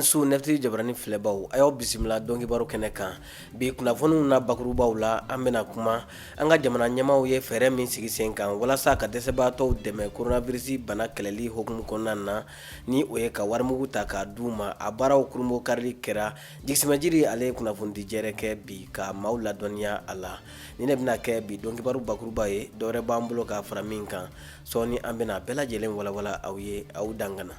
Su 9 TV jabarani filɛbaw, a y'aw bisimila dɔnkibaro kɛnɛ kan. Bi kunnafoniw na bakurubaw la, an bɛna kuma an ka jamana ɲɛmaaw ye fɛɛrɛ min sigi sen kan walasa ka dɛsɛbaatɔw dɛmɛ coronavirus bana kɛlɛli hukumu kɔnɔna na, ni o ye ka warimugu ta k'a d'u ma. A baaraw kurunbonkarili kɛra. Jigisimɛjiri ale ye kunnafonidi jɛrɛ kɛ bi ka maaw ladɔnniya a la. Nin de bɛna kɛ bi dɔnkibaru bakuruba ye. Dɔwɛrɛ b'an bolo k'a fara min kan sɔɔni, an bɛna bɛɛ lajɛlen walawala aw ye. Aw dangana.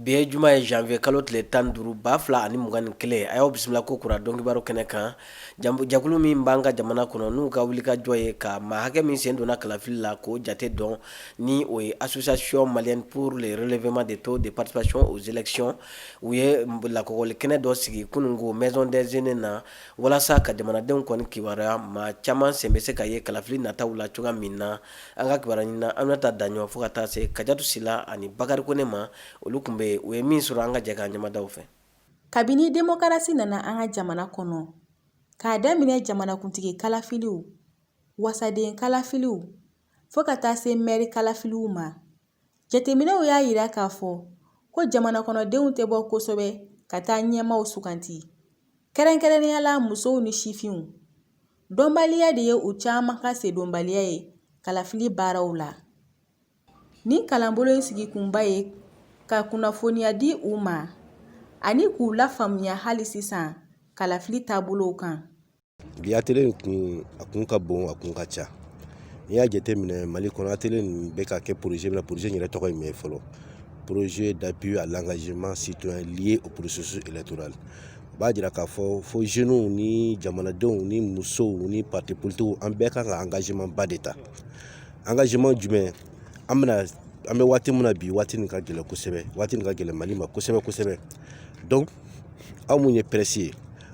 Bi ye juma ye, janvier kalo tile 15, 2021. A y'aw bisimila ko kura dɔnkibaru kɛnɛ kan. Jɛkulu min b'an ka jamana kɔnɔ, n'u ka wulikajɔ ye ka maa hakɛ min sen donna kalafili la k'o jate dɔn, ni o ye Association malienne pour le relèvement des taux de participation aux élections, u ye lakɔgɔli kɛnɛ dɔ sigi kununko Maison des Aînés na walasa ka jamanadenw kɔni kibaruya maa caman sen bɛ se ka ye kalafili nataw la cogoya min na. An ka kibaruya ɲinina Aminata Daɲɔ fo ka taa se Kajatu Sila ani Bakari Kone ma, olu tun bɛ yen. U ye min sɔrɔ, an ka jɛ k'an ɲɛmada u fɛ. Kabini demokarasi nana an ka jamana kɔnɔ, k'a daminɛ jamanakuntigi kalafiliw, wasaden kalafiliw, fo ka taa se mɛri kalafiliw ma, jateminɛw y'a yira k'a fɔ ko jamana kɔnɔdenw tɛ bɔ kosɛbɛ ka taa ɲɛmaaw suganti, kɛrɛnkɛrɛnnenya la musow ni sifinw. Dɔnbaliya de ye u caman ka sendonbaliya ye kalafili baaraw la. Nin kalanbolo in sigikunba ye ka kunnafoniya di u ma ani k'u lafaamuya hali sisan kalafili taabolow kan. Bi atelier in kun, a kun ka bon, a kun ka ca. N'i y'a jateminɛ Mali kɔnɔ, atelier nin bɛ ka kɛ projet min na, projet in yɛrɛ tɔgɔ ye mun ye fɔlɔ? Projet d'appui à l'engagement citoyen lié au processus électoral. O b'a jira k'a fɔ fo jeunes ni jamanadenw ni musow ni parti politiques, an bɛɛ kan ka engagement ba de ta. Engagement jumɛn? An bɛna, an bɛ waati min na bi, waati nin ka gɛlɛn kosɛbɛ, waati nin ka gɛlɛn Mali ma kosɛbɛ kosɛbɛ. Donc aw mun ye presse ye,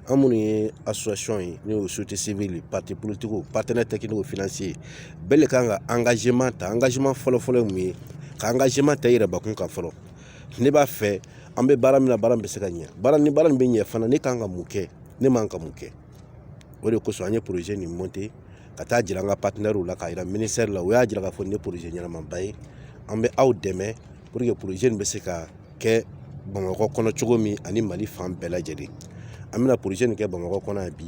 an minnu ye association ye, n'o ye société civile, parti politique, partenaire technique, financier, bɛɛ de kan ka engagement ta. Engagement fɔlɔ-fɔlɔ ye mun ye? Ka engagement ta i yɛrɛ bakun kan fɔlɔ. Ne b'a fɛ an bɛ baara min na, baara min bɛ se ka ɲɛ, baara ni baara min bɛ ɲɛ fana, ne kan ka mun kɛ, ne man ka mun kɛ? O de kosɔn an ye projet nin monter ka taa jira an ka partenaires la, k'a jira ministère la. U y'a jira k'a fɔ nin ye projet ɲɛnamaba ye, an bɛ aw dɛmɛ pour que projet nin bɛ se ka kɛ Bamakɔ kɔnɔ cogo min ani Mali fan bɛɛ lajɛlen. An bɛna projet nin kɛ Bamakɔ kɔnɔ yan bi.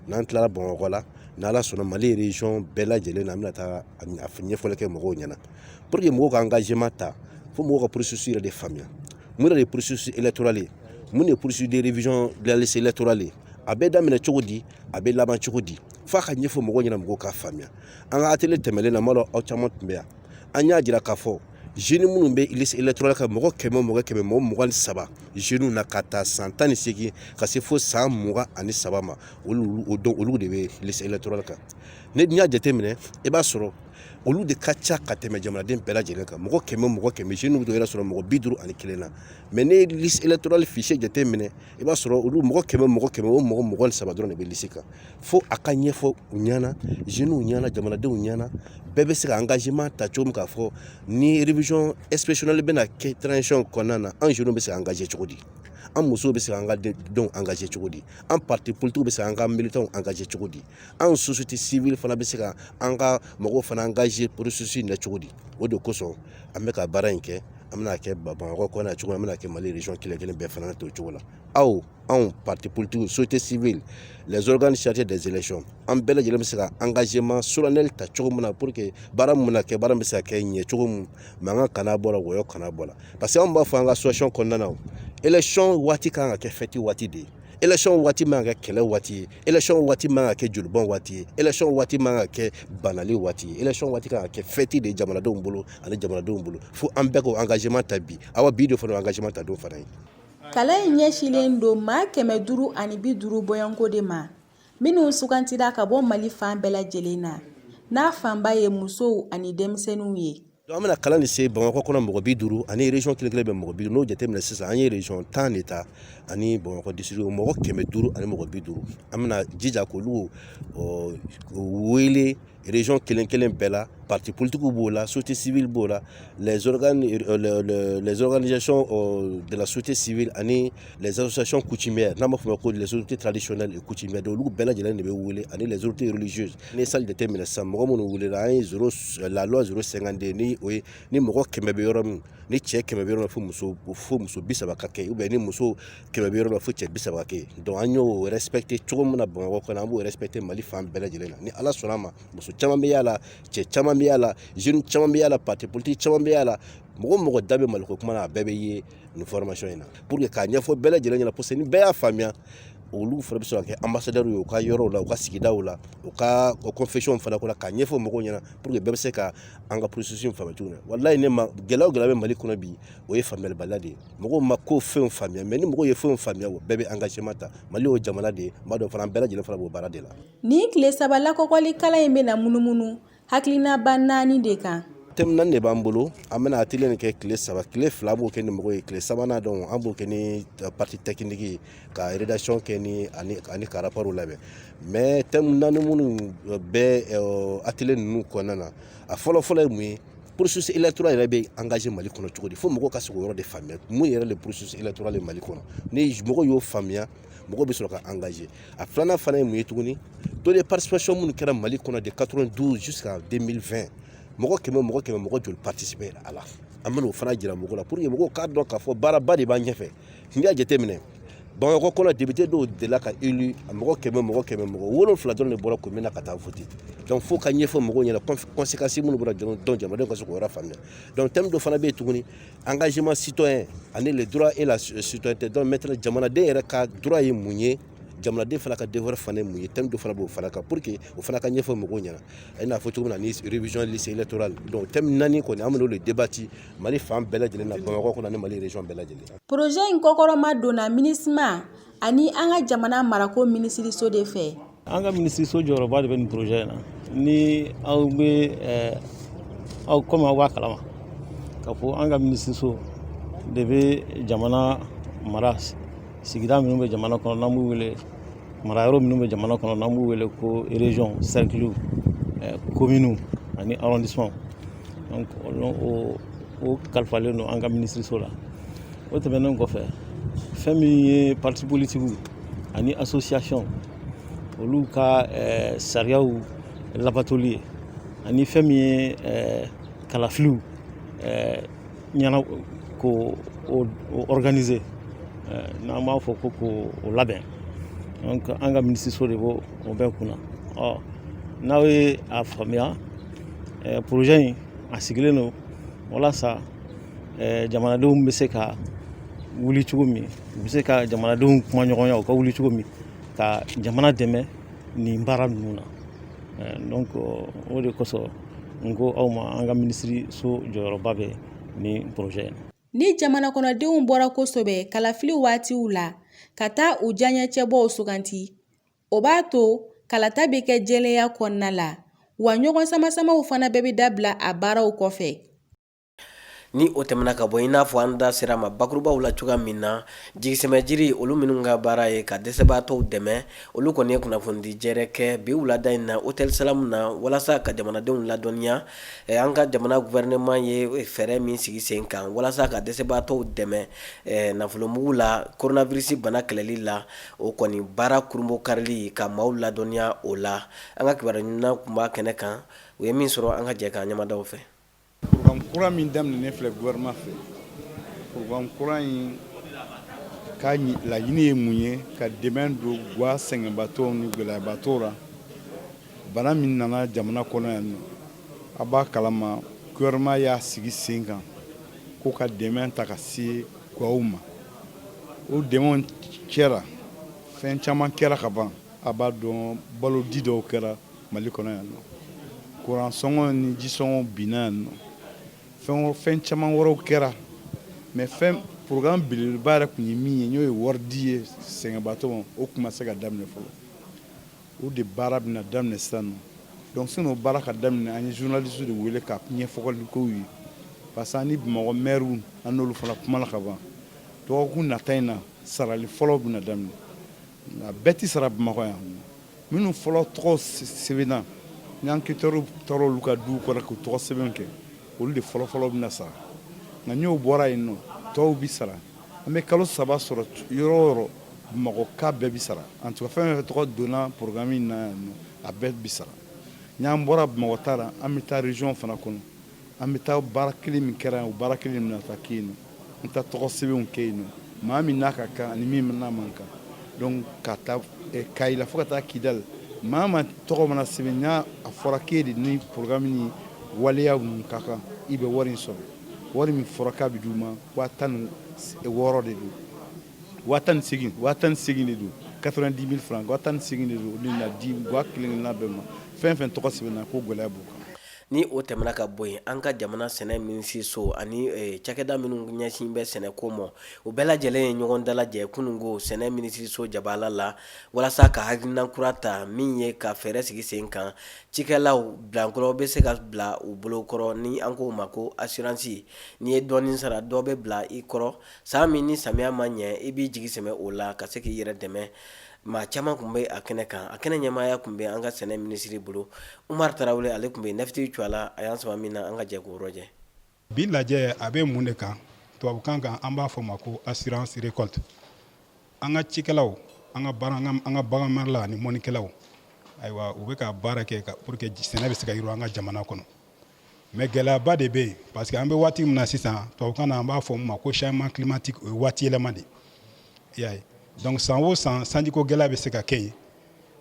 N'an tilara Bamakɔ la, n'Ala sɔnna, Mali région bɛɛ lajɛlen na, an bɛna taa a ɲɛfɔli kɛ mɔgɔw ɲɛna pour que mɔgɔw ka engagement ta. Fo mɔgɔw ka processus yɛrɛ de faamuya. Mun yɛrɛ de ye processus électoral ye? Mun de ye processus de révision de la liste électorale ye? A bɛ daminɛ cogo di? A bɛ laban cogo di? F'a ka ɲɛfɔ mɔgɔw ɲɛna, mɔgɔw k'a faamuya. An ka atelier tɛmɛnen na, n b'a dɔn aw caman tun bɛ yan, an y'a jira k'a fɔ jeunes minnu bɛ liste électorale kan, mɔgɔ 100, mɔgɔ 100, mɔgɔ 23 jeunes na, ka taa san 18 ka se fo san 23 ma, olu o dɔn, olu de bɛ liste électorale kan. Ne y'a jateminɛ, i b'a sɔrɔ olu de ka ca ka tɛmɛ jamanaden bɛɛ lajɛlen kan. Mɔgɔ 100, mɔgɔ 100, jeunes bɛ yɛrɛ sɔrɔ mɔgɔ 51 na. Mais ne ye liste électorale fichier jateminɛ, i b'a sɔrɔ olu mɔgɔ 100, mɔgɔ 100, o mɔgɔ 23 dɔrɔn de bɛ liste kan. Fo a ka ɲɛfɔ u ɲɛna, jeunes ɲɛna, jamanadenw ɲɛna, bɛɛ bɛ se ka engagement ta cogo min, k'a fɔ ni révision exceptionnelle bɛna kɛ transition kɔnɔna na, an jeunes bɛ se ka engager cogo di, an musow bɛ se k'an ka denw engager cogo di, an parti politique bɛ se k'an ka militants engager cogo di, an société civile fana bɛ se ka an ka mɔgɔw fana engager processus in na cogo di. O de kosɔn an bɛ ka baara in kɛ. An bɛna kɛ Bamakɔ kɔnɔ cogo min, an bɛna kɛ Mali région kelen kelen bɛɛ fana ten o cogo la. Aw, anw parti politique, société civile, les organes chargés des élections, an bɛɛ lajɛlen bɛ se ka engagement solennel ta cogo min na pour que baara min bɛna kɛ, baara min bɛ se ka kɛ ɲɛ cogo min, mankan kana bɔ la, wɔyɔ kana bɔ la. Parce que anw b'a fɔ an ka association kɔnɔna na, élection waati kan ka kɛ fête waati de ye. Élection waati man ka kɛ kɛlɛ waati ye. Élection waati man ka kɛ jolibɔn waati ye. Élection waati man ka kɛ banali waati ye. Élection waati kan ka kɛ fête de ye jamanadenw bolo ani jamanadenw bolo. Fo an bɛɛ k'o engagement ta bi. Awa, bi de fana engagement ta don fana ye. Kalan in ɲɛsinlen don maa 550 bɔɲɔgɔnko de ma, minnu sugantira ka bɔ Mali fan bɛɛ lajɛlen na, n'a fanba ye musow ani denmisɛnninw ye. An bɛna kalan de se Bamakɔ kɔnɔ mɔgɔ 50 ani région kelen kelen bɛ mɔgɔ 50. N'o jateminɛ sisan, an ye région 10 de ta ani Bamakɔ district, mɔgɔ 500 ani mɔgɔ 50. An bɛna jija k'olu wele. Région kelen kelen bɛɛ la, parti politique b'o la, société civile b'o la, les organisations de la société civile ani les associations coutumières, n'an b'a fɔ o ma ko les autorités traditionnelles et coutumières. Donc olu bɛɛ lajɛlen de bɛ wele, ani les autorités religieuses. Ni salle jateminɛ sisan, mɔgɔ minnu welela, an ye 0, la loi 052, ni o ye ni mɔgɔ 100 bɛ yɔrɔ min, ni cɛ 100 bɛ yɔrɔ min, fo muso 30 ka kɛ, ou bien ni muso 100 bɛ yɔrɔ min, fo cɛ 30 ka kɛ. Donc an y'o respecté cogo min na Bamakɔ kɔnɔ, an b'o respecté Mali fan bɛɛ lajɛlen na. Ni Ala sɔnna a ma, muso caman bɛ y'a la, cɛ caman bɛ y'a la, jeune caman bɛ y'a la, parti politique caman bɛ y'a la, mɔgɔ o mɔgɔ da bɛ Maliko kuma na, a bɛɛ bɛ ye nin formation in na, pour que k'a ɲɛfɔ bɛɛ lajɛlen ɲɛna, parce que ni bɛɛ y'a faamuya, olu fana bɛ sɔrɔ ka kɛ ambassadeur ye u ka yɔrɔw la, u ka sigidaw la, u ka confession fana kɔnɔ, k'a ɲɛfɔ mɔgɔw ɲɛna, pour que bɛɛ bɛ se ka an ka processus in faamuya cogo min na. Walayi, ne ma gɛlɛya o gɛlɛya bɛ Mali kɔnɔ bi, o ye faamuyalibaliya de ye. Mɔgɔw ma ko fɛnw faamuya, mais ni mɔgɔw ye fɛnw faamuya, o bɛɛ bɛ engagement ta. Mali y'o jamana de ye. N b'a dɔn fana, an bɛɛ lajɛlen fana b'o baara de la. Nin tile 3 lakɔkɔli kalan in bɛna munumunu hakilinaba naani de kan. Thème naani de b'an bolo. An bɛna atelier nin kɛ tile 3. Tile 2, an b'o kɛ ni mɔgɔw ye. Tile sabanan dɔn, an b'o kɛ ni partie technique ye, ka rédaction kɛ ni ani ka rapport labɛn. Mais thème naani minnu bɛ atelier ninnu kɔnɔna na, a fɔlɔ fɔlɔ ye mun ye? Processus électoral yɛrɛ bɛ engagé Mali kɔnɔ cogo di? Fo mɔgɔw ka se k'o yɔrɔ de faamuya, mun yɛrɛ de processus électoral ye Mali kɔnɔ. Ni mɔgɔw y'o faamuya, mɔgɔw bɛ sɔrɔ ka engagé. A filanan fana ye mun ye tuguni? Taux de participation minnu kɛra Mali kɔnɔ de 92 jusqu'à 2020, mɔgɔ 100, mɔgɔ 100, mɔgɔ joli participer a la? An bɛn'o fana jira mɔgɔw la, pour que mɔgɔw k'a dɔn k'a fɔ baaraba de b'an ɲɛfɛ. N'i y'a jateminɛ, Bamakɔ kɔnɔ, député dɔw delila ka élu, mɔgɔ 100, mɔgɔ 100, mɔgɔ 7 dɔrɔn de bɔra commune na ka taa voter. Donc fo ka ɲɛfɔ mɔgɔw ɲɛna conséquences minnu bɔra, donc jamanadenw ka se k'o yɔrɔ faamuya. Donc thème dɔ fana bɛ yen tuguni, engagement citoyen ani les droits et la citoyenneté. Donc maintenant, jamanaden yɛrɛ ka droit ye mun ye, jamanaden fana ka devoir fana ye mun ye? Thème dɔ fana b'o fana kan, pour que o fana ka ɲɛfɔ mɔgɔw ɲɛna, i n'a fɔ cogo min na ni révision liste électorale. Donc thème naani kɔni, an bɛn'o de débattre Mali fan bɛɛ lajɛlen na, Bamakɔ kɔnɔ ani Mali région bɛɛ lajɛlen. Projet in kɔkɔrɔma donna MINUSMA ani an ka jamana marako minisiriso de fɛ. An ka minisiriso jɔyɔrɔba de bɛ nin projet in na. Ni aw bɛ aw komi aw b'a kalama k'a fɔ an ka minisiriso de bɛ jamana mara, sigida minnu bɛ jamana kɔnɔ n'an b'u wele, marayɔrɔ minnu bɛ jamana kɔnɔ n'an b'u wele ko région, cercle, commune ani arrondissement. Donc o kalifalen don an ka minisiriso la. O tɛmɛnen kɔfɛ, fɛn min ye parti politique ani association, olu ka sariyaw labatoli ye, ani fɛn min ye kalafiliw ɲɛna ko o organiser, n'an b'a fɔ ko k'o labɛn, donc an ka minisiriso de b'o o bɛɛ kunna. Ɔ, n'aw ye a faamuya, projet in a sigilen don walasa jamanadenw bɛ se ka wuli cogo min, u bɛ se ka jamanadenw kuma ɲɔgɔnya, u ka wuli cogo min ka jamana dɛmɛ nin baara ninnu na. Donc o de kosɔn n ko aw ma, an ka minisiriso jɔyɔrɔba bɛ nin projet in na. Ni jamana kɔnɔdenw bɔra kosɛbɛ kalafili waatiw la ka taa u diyaɲɛcɛbɔw suganti, o b'a to kalata bɛ kɛ jɛlenya kɔnɔna la, wa ɲɔgɔn sama-samaw fana bɛɛ bɛ dabila a baaraw kɔfɛ. Ni o tɛmɛna ka bɔ, i n'a fɔ an da sera ma bakurubaw la cogoya min na, jigisɛmɛjiri, olu minnu ka baara ye ka dɛsɛbaatɔw dɛmɛ, olu kɔni ye kunnafonidi jɛrɛ kɛ bi wulada in na Hôtel Salam na, walasa ka jamanadenw ladɔnniya an ka jamana gouvernement ye fɛɛrɛ min sigi sen kan walasa ka dɛsɛbaatɔw dɛmɛ nafolomugu la coronavirus bana kɛlɛli la. O kɔni baara kurunbon karili, ka maaw ladɔnniya o la. An ka kibaruya ɲinina tun b'a kɛnɛ kan, u ye min sɔrɔ, an ka jɛ k'an ɲɛmadaw fɛ. Programme kura min daminɛnen filɛ gouvernement fɛ, programme kura in ka laɲini ye mun ye? Ka dɛmɛ don gwa sɛgɛnbatɔw ni gɛlɛyabatɔw la, bana min nana jamana kɔnɔ yan nɔ. A b'a kalama, gouvernement y'a sigi sen kan ko ka dɛmɛ ta ka se gwaw ma. O dɛmɛw kɛra, fɛn caman kɛra ka ban. A b'a dɔn, balo di dɔw kɛra Mali kɔnɔ yan nɔ, kuran sɔngɔ ni ji sɔngɔ binna yan nɔ, fɛn fɛn caman wɛrɛw kɛra. Mais fɛn programme belebeleba yɛrɛ tun ye min ye, n'o ye wari di ye sɛgɛnbatɔ ma, o tun ma se ka daminɛ fɔlɔ. O de baara bɛna daminɛ sisan nɔ. Donc sani o baara ka daminɛ, an ye journaliste de wele ka ɲɛfɔli k'u ye, parce que an ni Bamakɔ maire, an n'olu fana kumana ka ban. Dɔgɔkun nata in na, sarali fɔlɔ bɛna daminɛ, nka bɛɛ tɛ sara Bamakɔ yan. Minnu fɔlɔ tɔgɔ sɛbɛnna Ni enquêteurs taara olu ka duw kɔnɔ k'u tɔgɔ sɛbɛn kɛ, olu de fɔlɔfɔlɔ bɛna sara. Nka n'o bɔra yen nɔ, tɔw bɛ sara. An bɛ kalo 3 sɔrɔ yɔrɔ o yɔrɔ, Bamakɔ ka bɛɛ bɛ sara. En tout cas, fɛn fɛn tɔgɔ donna programme in na yan nɔ, a bɛɛ bɛ sara. N'an bɔra Bamakɔ ta la, an bɛ taa région fana kɔnɔ. An bɛ taa baara kelen min kɛra yan, o baara kelen bɛna taa kɛ yen nɔ. An bɛ taa tɔgɔ sɛbɛnw kɛ yen nɔ, maa min n'a ka kan ani min n'a man kan. Donc ka taa Kayi la fo ka taa Kidali, maa ma tɔgɔ mana sɛbɛn n'a a fɔra k'e de ni programme ni waleya ninnu ka kan, i bɛ wari in sɔrɔ. Wari min fɔra k'a bɛ d'u ma, 16 000 de don, 18 000, 18 000 de don, 90 000 francs, 18 000 de don. O de na di ga kelen kelenna bɛɛ ma. Fɛn fɛn tɔgɔ sɛbɛnna ko gɛlɛya b'u kan. Ni o tɛmɛna ka bɔ yen, an ka jamana sɛnɛ minisiriso ani cakɛda minnu ɲɛsin bɛ sɛnɛko ma, u bɛɛ lajɛlen ye ɲɔgɔn dalajɛ kununko sɛnɛ minisiriso jabala la, walasa ka hakilina kura ta min ye ka fɛɛrɛ sigi sen kan, cikɛlaw bilankɔrɔ bɛ se ka bila u bolo kɔrɔ, ni an k'o ma ko assurance. N'i ye dɔɔnin sara, dɔ bɛ bila i kɔrɔ. San min ni samiya ma ɲɛ, i b'i jigi sɛmɛ o la ka se k'i yɛrɛ dɛmɛ. Maa caman tun bɛ a kɛnɛ kan. A kɛnɛ ɲɛmaaya tun bɛ an ka sɛnɛ minisiri bolo, Umaru Tarawele. Ale tun bɛ Nɛfiti Cuala. A y'an sama min na, an ka jɛ k'o rɔjɛ. Bi lajɛ a bɛ mun de kan? Tubabukan kan, an b'a fɔ ma ko assurance récolte. An ka cikɛlaw, an ka baara, an ka bagan marala ani mɔnikɛlaw, ayiwa, u bɛ ka baara kɛ pour que sɛnɛ bɛ se ka yiriwa an ka jamana kɔnɔ. Mais gɛlɛyaba de bɛ yen, parce que an bɛ waati min na sisan, tubabukan na an b'a fɔ min ma ko changement climatique, o ye waati yɛlɛma de ye, i y'a ye. Donc san o san, sanjiko gɛlɛya bɛ se ka kɛ yen.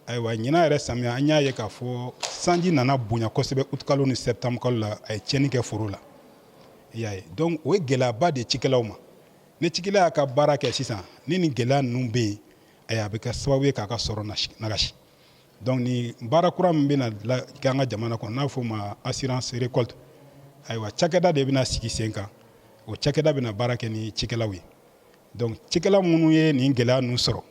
Ayiwa, ɲinan yɛrɛ samiya, an y'a ye k'a fɔ sanji nana bonya kosɛbɛ août kalo ni septembre kalo la. A ye tiɲɛni kɛ foro la, i y'a ye. Donc o ye gɛlɛyaba de ye cikɛlaw ma. Ni cikɛla y'a ka baara kɛ sisan, ni nin gɛlɛya ninnu bɛ yen, ayiwa, a bɛ kɛ sababu ye k'a ka sɔrɔ nagasi. Donc ni baara kura min bɛna kɛ an ka jamana kɔnɔ, n'a fɔ ma assurance récolte, ayiwa, cakɛda de bɛna sigi sen kan. O cakɛda bɛna baara kɛ ni cikɛlaw ye. Donc cikɛla minnu ye nin gɛlɛya ninnu sɔrɔ,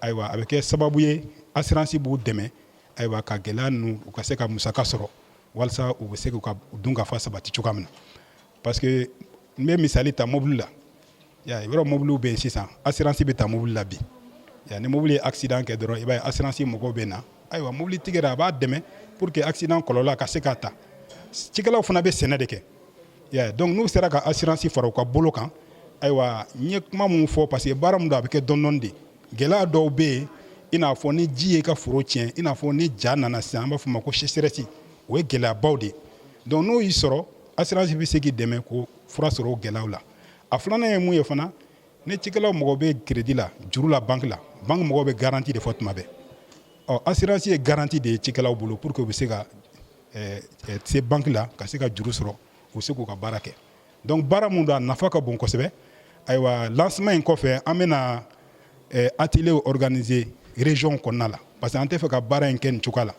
ayiwa, a bɛ kɛ sababu ye assurance b'u dɛmɛ, ayiwa, ka gɛlɛya ninnu, u ka se ka musaka sɔrɔ walasa u bɛ se k'u ka dunkafa sabati cogoya min na. Parce que n bɛ misali ta mobili la. Ya yɔrɔ mobiliw bɛ yen sisan, assurance bɛ ta mobili la bi. Ya ni mobili ye accident kɛ dɔrɔn, i b'a ye assurance mɔgɔw bɛ na. Ayiwa, mobilitigi yɛrɛ, a b'a dɛmɛ pour que accident kɔlɔlɔ a ka se k'a ta. Cikɛlaw fana bɛ sɛnɛ de kɛ ya. Donc n'u sera ka assurance fara u ka bolo kan, ayiwa, n ye kuma mun fɔ, parce que baara min don, a bɛ kɛ dɔɔni dɔɔni de. Gɛlɛya dɔw bɛ yen, i n'a fɔ ni ji ye ka foro tiɲɛ, i n'a fɔ ni ja nana sisan, an b'a fɔ o ma ko sécheresse, o ye gɛlɛyabaw de ye. Donc n'o y'i sɔrɔ, assurance bɛ se k'i dɛmɛ k'o fura sɔrɔ o gɛlɛyaw la. A filanan ye mun ye fana? Ni cikɛlaw mɔgɔ bɛ crédit la, juru la, banque la, banque mɔgɔw bɛ garantie de fɔ tuma bɛɛ. Ɔ assurance ye garantie de ye cikɛlaw bolo pour que u bɛ se ka se banque la ka se ka juru sɔrɔ, u bɛ se k'u ka baara kɛ. Donc baara mun don, a nafa ka bon kosɛbɛ. Ayiwa, lancement in kɔfɛ, an bɛna atelier organiser région kɔnɔna la, parce que an tɛ fɛ ka baara in kɛ nin cogoya la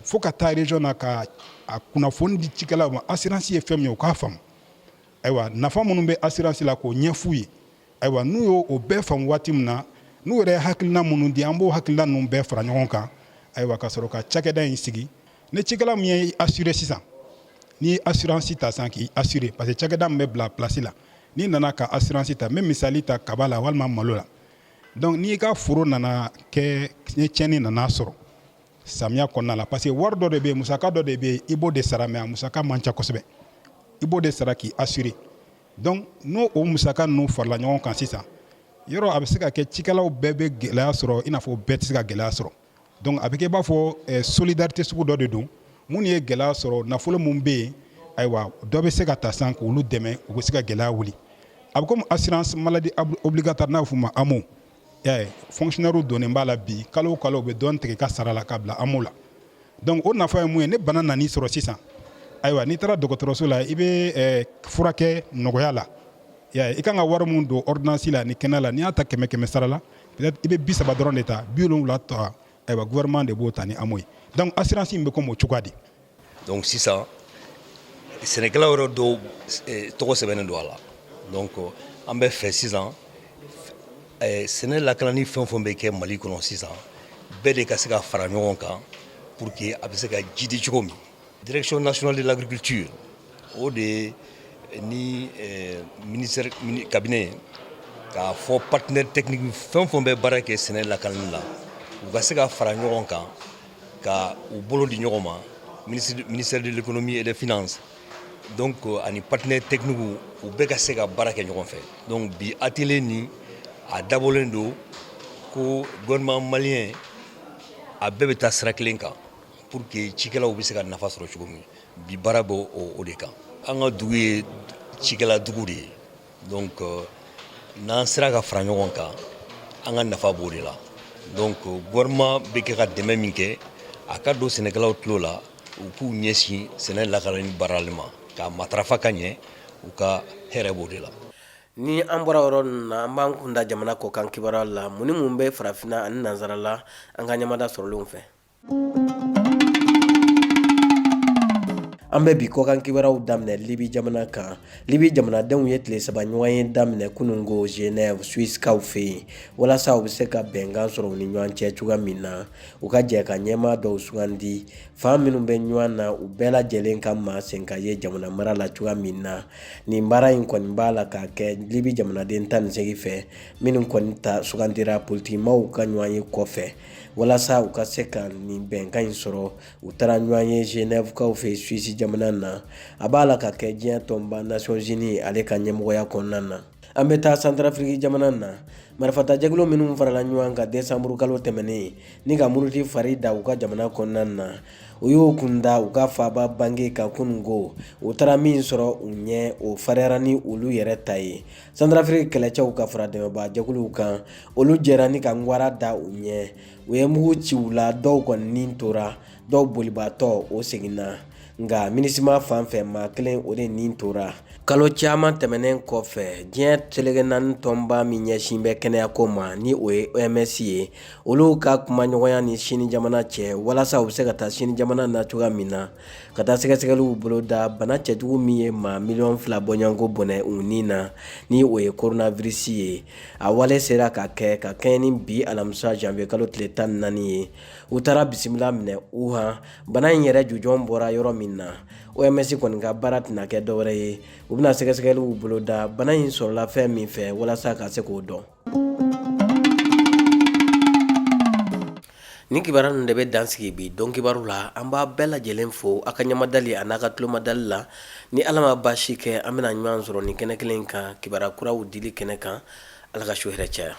fo ka taa région na ka a kunnafoni di cikɛlaw ma, assurance ye fɛn min ye, u k'a faamu. Ayiwa, nafa minnu bɛ assurance la, k'o ɲɛf'u ye. Ayiwa, n'u y'o o bɛɛ faamu waati min na, n'u yɛrɛ ye hakilina minnu di, an b'o hakilina ninnu bɛɛ fara ɲɔgɔn kan, ayiwa, ka sɔrɔ ka cakɛda in sigi. Ni cikɛla min ye assuré sisan, n'i ye assurance ta sisan k'i assuré, parce que cakɛda min bɛ bila place la, n'i nana ka assurance ta, n bɛ misali ta kaba la walima malo la. Donc n'i ka foro nana kɛ ni tiɲɛni nana sɔrɔ samiya kɔnɔna la, parce que wari dɔ de bɛ yen, musaka dɔ de bɛ yen, i b'o de sara, mais a musaka man ca kosɛbɛ, i b'o de sara k'i assuré. Donc n'o o musaka ninnu farala ɲɔgɔn kan sisan, yɔrɔ a bɛ se ka kɛ cikɛlaw bɛɛ bɛ gɛlɛya sɔrɔ, i n'a fɔ bɛɛ tɛ se ka gɛlɛya sɔrɔ. Donc a bɛ kɛ i b'a fɔ solidarité sugu dɔ de don. Minnu ye gɛlɛya sɔrɔ, nafolo min bɛ yen, ayiwa, dɔ bɛ se ka ta sisan k'olu dɛmɛ, u bɛ se ka gɛlɛya wuli. A bɛ komi assurance maladie obligatoire, n'a bɛ f'o ma AMO. Y'a ye, fonctionnaire donnen b'a la bi, kalo o kalo u bɛ dɔɔni tigɛ i ka sara la ka bila AMO la. Donc o nafa ye mun ye? Ni bana nan'i sɔrɔ sisan, ayiwa, n'i taara dɔgɔtɔrɔso la, i bɛ furakɛ nɔgɔya la. Y'a ye, i kan ka wari mun don ordonnance la ni kɛnɛya la, n'i y'a ta kɛmɛ kɛmɛ sara la, peut-être i bɛ 30 dɔrɔn de ta, 70 ta, ayiwa, gouvernement de b'o ta ni AMO ye. Donc assurance in bɛ comme o cogoya de. Donc sisan, sɛnɛkɛlaw yɛrɛ dɔw tɔgɔ sɛbɛnnen don a la. Donc an bɛ fɛ sisan, sɛnɛ lakanani fɛn o fɛn bɛ kɛ Mali kɔnɔ sisan, bɛɛ de ka se ka fara ɲɔgɔn kan pour que a bɛ se ka jidi cogo min. Direction nationale de l'agriculture, o de ni ministère cabinet, k'a fɔ partenaire technique fɛn o fɛn bɛ baara kɛ sɛnɛ lakanani la, u ka se ka fara ɲɔgɔn kan ka u bolo di ɲɔgɔn ma. ministère de l'économie et des finances, donc ani partenaire technique, u bɛɛ ka se ka baara kɛ ɲɔgɔn fɛ. Donc bi atelier nin, a dabɔlen don ko gouvernement malien a bɛɛ bɛ taa sira kelen kan pour que cikɛlaw bɛ se ka nafa sɔrɔ cogo min. Bi baara bɛ o de kan. An ka dugu ye cikɛla dugu de ye, donc n'an sera ka fara ɲɔgɔn kan, an ka nafa b'o de la. Donc gouvernement bɛ kɛ ka dɛmɛ min kɛ, a ka don sɛnɛkɛlaw tulo la, u k'u ɲɛsin sɛnɛ lakanani baarali ma k'a matarafa ka ɲɛ, u ka hɛrɛ b'o de la. Ni an bɔra yɔrɔ ninnu na, an b'an kun da jamana kɔkan kibaruya la. Mun ni mun bɛ farafinna ani nansara la, an ka ɲamada sɔrɔlenw fɛ? An bɛ bi kɔkan kibaruyaw daminɛ Libi jamana kan. Libi jamanadenw ye tile 3 ɲɔgɔnye daminɛ kununko Genève, Suissekaw fɛ yen, walasa u bɛ se ka bɛnkan sɔrɔ u ni ɲɔgɔn cɛ cogoya min na, u ka jɛ ka ɲɛmaa dɔw sugandi, fan minnu bɛ ɲɔgɔn na, u bɛɛ lajɛlen ka maa sen ka ye jamana mara la cogoya min na. Nin baara in kɔni b'a la ka kɛ Libi jamanaden 18 fɛ, minnu kɔni ta sugandira politikimaaw ka ɲɔgɔnye kɔfɛ. Walasa u ka se ka nin bɛnkan in sɔrɔ, u taara ɲɔgɔn ye Genèvekaw fɛ Suisse jamana na. A b'a la ka kɛ diɲɛ tɔnba Nations Unies ale ka ɲɛmɔgɔya kɔnɔna na. An bɛ taa Santarafiriki jamana na. Marifatajɛkulu minnu farala ɲɔgɔn kan desanburukalo tɛmɛnen ni ka muruti fari da u ka jamana kɔnɔna na, u y'u kun da u ka faaba Bangi kan kununko. U taara min sɔrɔ u ɲɛ, o fariyara ni olu yɛrɛ ta ye. Santarafiriki kɛlɛcɛw ka fara dɛmɛbaajɛkuluw kan, olu jɛra ni ka ŋwara da u ɲɛ. U ye mugu ci u la, dɔw kɔni ni tora, dɔw bolibaatɔ o seginna, nka Minusma fan fɛ, maa kelen o de ni tora. Kalo caman tɛmɛnen kɔfɛ, diɲɛ seleke naani tɔnba min ɲɛsin bɛ kɛnɛyako ma, ni o ye OMS ye, olu ka kumaɲɔgɔnya ni Sini jamana cɛ, walasa u bɛ se ka taa Sini jamana na cogoya min na, ka taa sɛgɛsɛgɛliw boloda bana cɛjugu min ye maa miliyɔn 2 bɔɲɔgɔnko bɔnɛ u ni na, ni o ye coronavirus ye. A wale sera ka kɛ ka kɛɲɛ ni bi alamisa janvier kalo tile 14 ye. U taara bisimila minɛ Wuhan, bana in yɛrɛ jujɔn bɔra yɔrɔ min na. OMS kɔni ka baara tɛna kɛ dɔwɛrɛ ye, u bɛna sɛgɛsɛgɛliw boloda bana in sɔrɔla fɛn min fɛ, walasa ka se k'o dɔn. Nin kibaruya ninnu de bɛ dan sigi bi don kibaru la. An b'a bɛɛ lajɛlen fo a ka ɲamadali a n'a ka tulomadali la. Ni Ala ma baasi kɛ, an bɛna ɲɔgɔn sɔrɔ nin kɛnɛ kelen kan, kibaruya kuraw dili kɛnɛ kan. Ala ka su hɛrɛ caya.